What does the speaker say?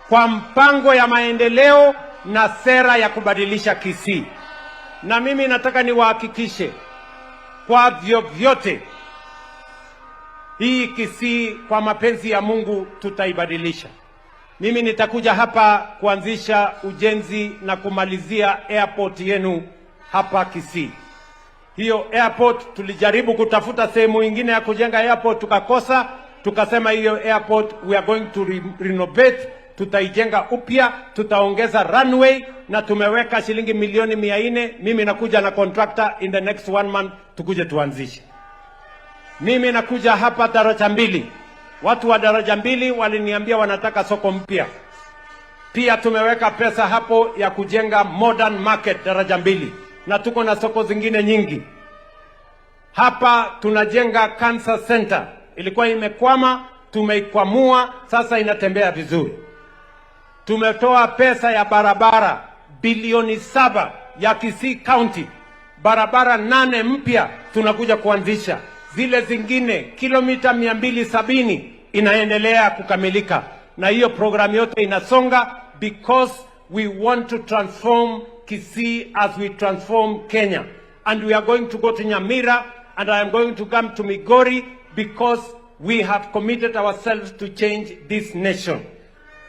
kwa mpango ya maendeleo na sera ya kubadilisha Kisii. Na mimi nataka niwahakikishe kwa vyovyote hii Kisii kwa mapenzi ya Mungu tutaibadilisha. Mimi nitakuja hapa kuanzisha ujenzi na kumalizia airport yenu hapa Kisii. Hiyo airport tulijaribu kutafuta sehemu ingine ya kujenga airport tukakosa. Tukasema hiyo airport we are going to renovate, tutaijenga upya, tutaongeza runway na tumeweka shilingi milioni 400. Mimi nakuja na contractor in the next one month tukuje tuanzishe. Mimi nakuja hapa Daraja Mbili. Watu wa Daraja Mbili waliniambia wanataka soko mpya. Pia tumeweka pesa hapo ya kujenga modern market Daraja Mbili, na tuko na soko zingine nyingi. Hapa tunajenga cancer center, ilikuwa imekwama, tumeikwamua, sasa inatembea vizuri. Tumetoa pesa ya barabara bilioni 7 ya Kisii County, barabara nane mpya tunakuja kuanzisha, zile zingine kilomita 270 inaendelea kukamilika, na hiyo programu yote inasonga because we want to transform Kisii as we transform Kenya, and we are going to go to Nyamira and I am going to come to Migori because we have committed ourselves to change this nation.